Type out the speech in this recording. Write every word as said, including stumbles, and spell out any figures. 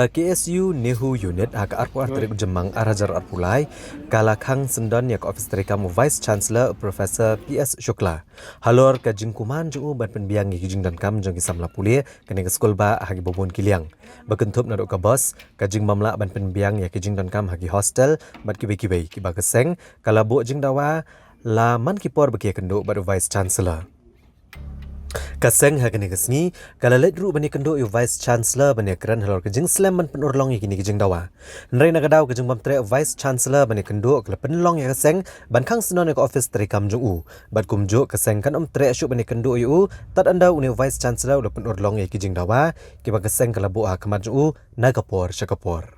Ka K S U NEHU Unit ha ka arphew ar tarik u Jymmang ar hajar arphew lai ka la khang syndon ïa ka ophis treikam u Vice Chancellor Professor P S Shukla. Halor ka jingkuman jong u ban pynbiang ïa ki jingdonkam jong ki samla pule kane ka skul bah ha kiba bun ki liang. Ba kynthup naduh ka bus, ka jingbym lah ban pynbiang ïa ki jingdonkam ha ki hostel bad kiwei kiwei kiba ka seng ka la buh jingdawa la man ki por ba ki ïakynduh bad u Vice Chancellor. Ka seng ha kane ka sngi ka la leit ruh ban ïakynduh ïa u Vice Chancellor ban ïakren halor ka jingslem ban pynurlong ïa kine ki jingdawa. Hynrei na ka daw ka jingbym treh u Vice Chancellor ban ïakynduh ka la pynlong ïa ka seng ban khang syndon ïa ka ophis treikam jong u. Bad kumjuh ka seng kan ym treh shuh ban ïakynduh ïa u tad ynda une u Vice Chancellor u la pynurlong ïa ki jingdawa kiba ka seng ka la buh ha khmat jong u na ka por sha ka por.